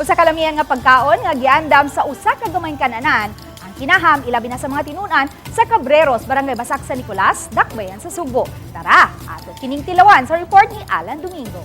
Usa ka lamian nga pagkaon nga giandam sa usa ka gamayng kananan ang kinaham ilabi na sa mga tinunan sa Cabreros, Barangay Basak San Nicolas, Dakbayan sa Sugbo. Tara, ato kining tilawan sa report ni Alan Domingo.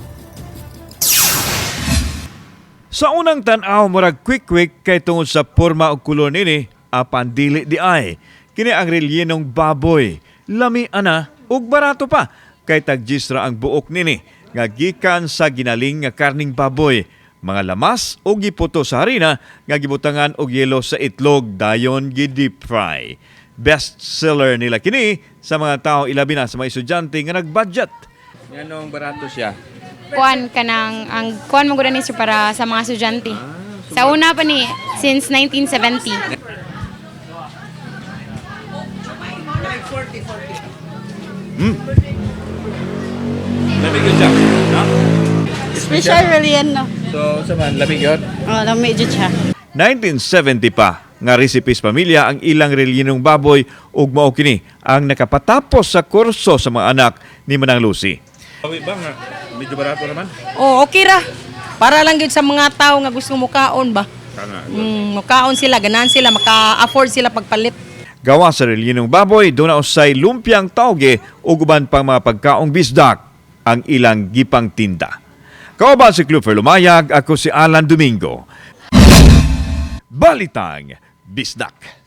Sa unang tan-aw, murag quick-quick kay tungod sa porma ug kolor nini, apan dili di ay. Kini ang relyenong baboy. Lami ana ug barato pa kay tag-10 ra ang buok nini nga gikan sa ginaling nga karning baboy, mga lamas ug giputo sa harina nga gibutangan og yelo sa itlog, dayon gi-deep fry. Best seller nila kini sa mga tao, ilabi na sa mga estudyante nga nagbudget. Nganong barato siya? Kuan kanang ang kuan mo gud ni sir para sa mga estudyante. Sa una pa ni since 1970. Lamig yun siya. No? Special relleno. So, sa man, lamig yun? Oh, lami jud siya. 1970 pa nga recipes pamilya ang ilang relyenong baboy ug mao kini ang nakapatapos sa kurso sa mga anak ni Manang Lucy. Bawi ba nga? Medyo barato naman. Oh, okay ra. Para lang gyud sa mga tao nga gusto mukaon ba. Tama. Mukaon sila, ganahan sila, maka-afford sila pagpalit. Gawa sa relyenong baboy, doon na usay lumpiang tauge ug uban pang mga pagkaong bisdak ang ilang gipang tinda. Kauban si Clufer Lumayag, ako si Alan Domingo. Balitang Bisdak.